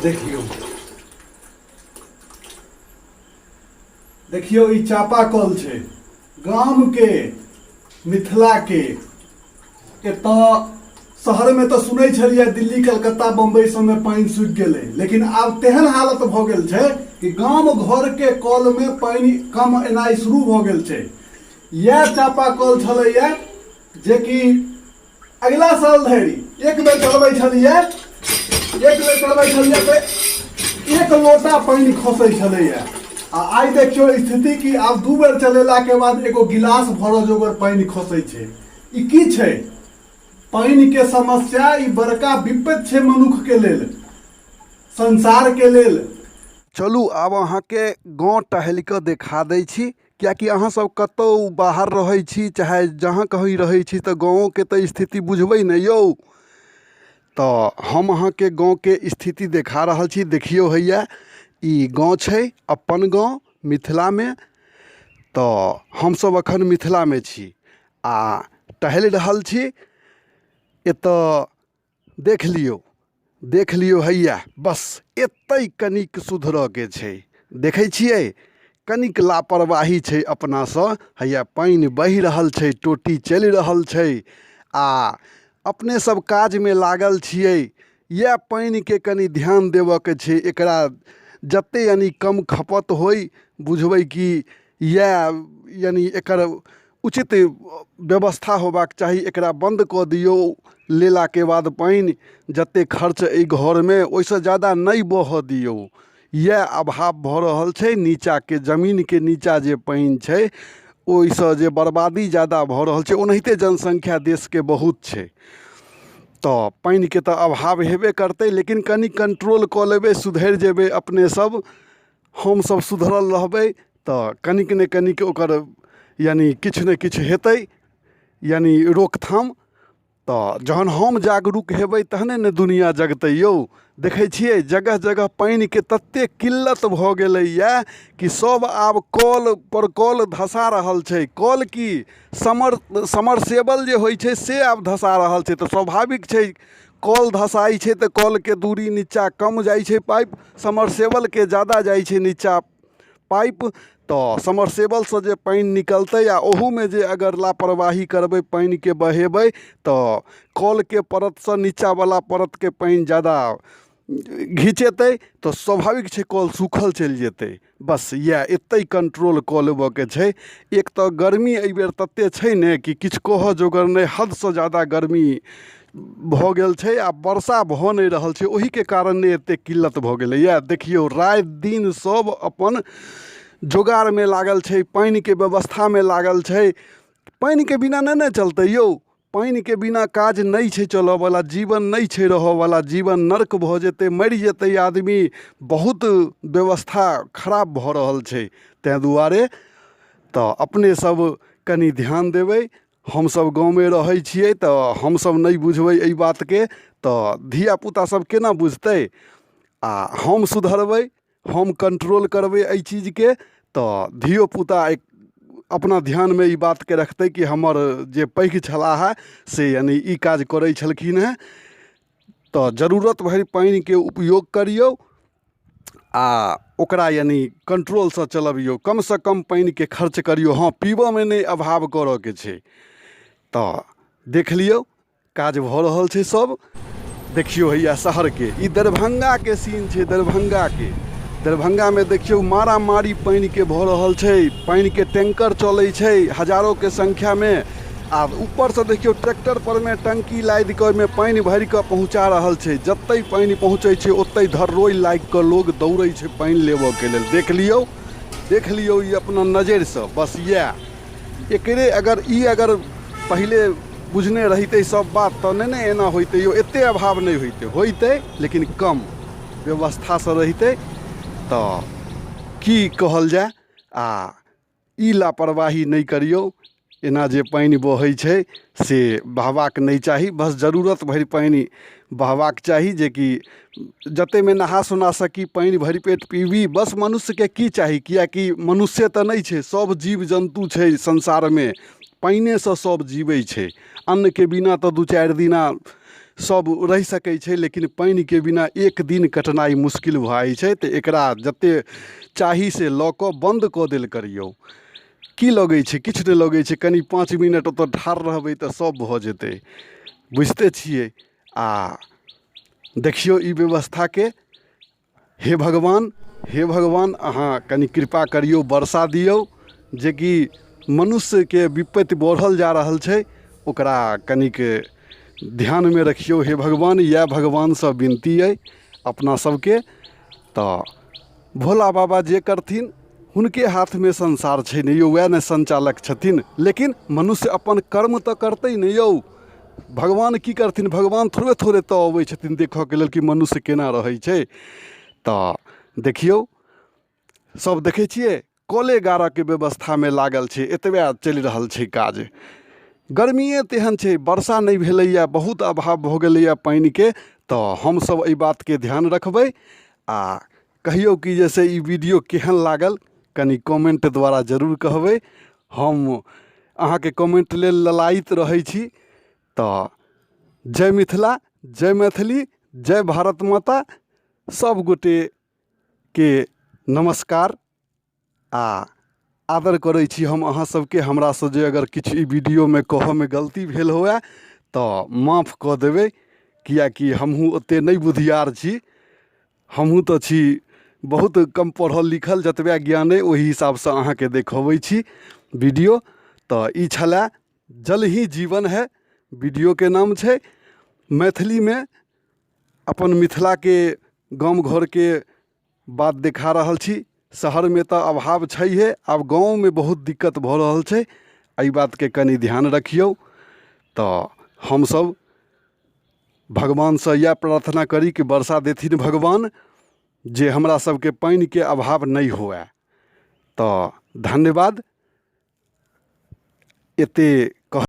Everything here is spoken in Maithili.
देखियौ देखियौ ई चापाकल छै गामके मिथिलाके एतऽ शहरमे तऽ सुनै छलियै दिल्ली कलकत्ता बम्बई सबमे पानि सूखि गेलै लेकिन आब तेहन हालत भऽ गेल छै कि गाम घरके कलमे पानि कम एनाइ शुरू भऽ गेल छै। इएह चापाकल छलैए जेकि अगिला साल धरि एक बेर चलबै छलियै, एक बेर चलबै छलियै तऽ एक लोटा पानि खसै छलैए आ आइ देखियौ स्थिति कि आब 2 बेर चलेलाके बाद एगो गिलास भरऽ जोगर पानि खसै छै। ई की छै? पानिके समस्या ई बड़का विपत्ति छै मनुक्खके लेल, संसारके लेल। चलू आब अहाँके गाँव टहलि कऽ देखा दै छी, किएकि अहाँ सब कतहु बाहर रहै छी चाहे जहाँ कहीं रहै छी तऽ गाँवोके तऽ स्थिति बुझबै ने यौ। तऽ हम अहाँके गाँवके स्थिति देखा रहल छी। देखियौ हैया ई गाँव छै, अपन गाँव मिथिलामे। तऽ हमसब एखन मिथिलामे छी आओर टहलि रहल छी। एतऽ देख लियौ, देख लियौ हैया बस एतहि कनिक सुधरऽके छै। देखै छियै कनिक लापरवाही छै अपनासँ। हैया पानि बहि रहल छै, टोटी चलि रहल छै आओर अपने सब काजमे लागल छियै। इएह पानिके कनि ध्यान देबऽके छै। एकरा जते यानि कम खपत होइ बुझबै कि इएह यानि एकर उचित व्यवस्था होबाक चाही। एकरा बन्द कऽ दियौ लेलाके बाद पानि जते खर्च अइ घरमे ओइसँ जादा नहि बहऽ दियौ। इएह अभाव भऽ रहल छै। नीचाके जमीनके नीचा जे पानि छै ओइसँ जे बर्बादी जादा भऽ रहल छै। ओनाहिते जनसङ्ख्या देशके बहुत छै तऽ पानिके तऽ अभाव हेबे करतै, लेकिन कनि कंट्रोल कऽ लेबै, सुधरि जेबै अपने सब, हमसब सुधरल रहबै तऽ कनिक ने कनिक ओकर यानि किछु ने किछु हेतै यानि रोकथाम। तऽ जहन हम जागरूक हेबै तहने ने दुनिआँ जगतै यौ। देखै छियै जगह जगह पानिके ततेक किल्लत भऽ गेलैए कि सब आब कलपर कल धसा रहल छै। कल की समरसेबल जे होइ छै से आब धसा रहल छै। तऽ स्वाभाविक छै कल धसाइ छै तऽ कलके दूरी नीचाँ कम जाइ छै पाइप, समरसेबलके जादा जाइ छै नीचाँ पाइप। तऽ समरसेबलसँ जे पानि निकलतै आओर ओहूमे जे अगर लापरवाही करबै पानिके बहेबै तऽ कलके परतसँ नीचाँवला परतके पानि जादा घिचेतै तऽ स्वाभाविक छै कल सूखल चलि जेतै। बस इएह एतहि कंट्रोल कऽ लेबऽके छै। एक तऽ गर्मी एहिबेर ततेक छै ने कि किछु कहऽ जोगर नहि, हदसँ जादा गर्मी भऽ गेल छै आओर वर्षा भऽ नहि रहल छै, ओहिके कारण ने एतेक किल्लत भऽ गेलैए। देखियौ राति दिन सब अपन जोगारमे लागल छै, पानिके व्यवस्थामे लागल छै। पानिके बिना नहि ने चलतै यौ, पानिके बिना काज नहि छै चलऽवला, जीवन नहि छै रहऽवला, जीवन नर्क भऽ जेतै, मरि जेतै आदमी। बहुत व्यवस्था खराब भऽ रहल छै। ताहि दुआरे तऽ अपने सब कनि ध्यान देबै। हमसब गाँवमे रहै छियै तऽ हमसब नहि बुझबै एहि बातके तऽ धियापुता सब केना बुझतै। आओर हम सुधरबै, हम कंट्रोल करबै एहि चीजके तऽ धियोपुता अपना ध्यानमे ई बातके रखतै कि हमर जे पैघ छलाह से यानि ई काज करै छलखिन हेँ। तऽ जरूरत भरि पानिके उपयोग करियौ आ ओकरा यानि कंट्रोलसँ चलबियौ, कमसँ कम पानिके खर्च करियौ। हँ, पीबऽमे नहि अभाव करऽके छै। तऽ देख लियौ काज भऽ रहल छै सब। देखियौ हैया शहरके ई दरभंगाके सीन छै। दरभंगाके दरभंगामे देखियौ मारामारी पानिके भऽ रहल छै। पानिके टैंकर चलै छै हजारोके संख्यामे। आब ऊपरसँ देखियौ ट्रैक्टर परमे टंकी लादि कऽ ओहिमे पानि भरि कऽ पहुँचा रहल छै। जतहि पानि पहुँचै छै ओतहि धर्रोइ लागि कऽ लोग दौड़ै छै पानि लेबऽके लेल। देख लियौ, देख लियौ ई अपना नजरिसँ। बस इएह एकरे अगर ई अगर पहिले बुझने रहितै सब बात तऽ नहि ने एना होइतै यौ, एते अभाव नहि होइतै, होइतै लेकिन कम व्यवस्थासँ रहितै। तऽ की कहल जाय, आ ई लापरवाही नहि करियौ। एना जे पानि बहै छै से बहबाक नहि चाही। बस जरूरत भरि पानि बहबाक चाही, जेकि जतेकमे नहा सोना सकी, पानि भरि पेट पीबी। बस मनुष्यके की चाही, किएकि मनुष्ये तऽ नहि छै, सभ जीव जन्तु छै संसारमे, पानिएसँ सभ जीबै छै। अन्नके बिना तऽ 2-4 दिना सब रहि सकै छै लेकिन पानिके बिना एक दिन कटनाइ मुश्किल भऽ जाइ छै तऽ एकरा जतेक चाही से लऽ कऽ बन्द कऽ देल करियौ की लगै छै किछु नहि लगै छै कनि पाँच मिनट ओतऽ ठाढ़ रहबै तऽ सब भऽ जेतै बुझिते छियै आओर देखियौ ई व्यवस्थाके हे भगवान हे भगवान अहाँ कनि कृपा करियौ वर्षा दियौ जेकि मनुष्यके विपत्ति बढ़ल जा रहल छै ओकरा कनिक ध्यानमे रखियौ हे भगवान इएह भगवानसँ विनती अइ अपना सबके तऽ भोला बाबा जे करथिन हुनके हाथमे संसार छै ने यौ वएह ने सञ्चालक छथिन लेकिन मनुष्य अपन कर्म तऽ करतै ने यौ भगवान की करथिन भगवान थोड़बे थोड़े एतऽ अबै छथिन देखऽके लेल कि मनुष्य केना रहै छै तऽ देखियौ सब देखै छियै कले गारऽके व्यवस्थामे लागल छै एतबे चलि रहल छै काज गर्मिये तेहन छै वर्षा नहि भेलैए बहुत अभाव भऽ गेलैए पानिके तऽ हमसब एहि बातके ध्यान रखबै आओर कहियौ कि जे से ई वीडियो केहन लागल कनि कमेन्ट द्वारा जरूर कहबै हम अहाँके कमेन्ट लेल ललायित रहै छी तऽ जय मिथिला जय मैथिली जय भारत माता सब गोटेके नमस्कार आ आदर करै छी हम अहाँ सबके हमरासँ जे अगर किछु ई वीडियोमे कहऽमे गलती भेल हुए तऽ माफ कऽ देबै किएकि हमहूँ ओते नहि बुधियार छी हमहूँ तऽ छी बहुत कम पढ़ल लिखल जतबे ज्ञान अइ ओहि हिसाबसँ अहाँके देखबै छी वीडियो तऽ ई छलए जल ही जीवन है वीडियोके नाम छै मैथिलीमे अपन मिथिलाके गाम घरके बात देखा रहल छी शहरमे तऽ अभाव छैहे आब गाँवमे बहुत दिक्कत भऽ रहल छै एहि बातके कनि ध्यान रखियौ तऽ हमसभ भगवानसँ इएह प्रार्थना करी कि वर्षा देथिन भगवान जे हमरा सबके पानिके अभाव नहि हुए तऽ धन्यवाद एतेक।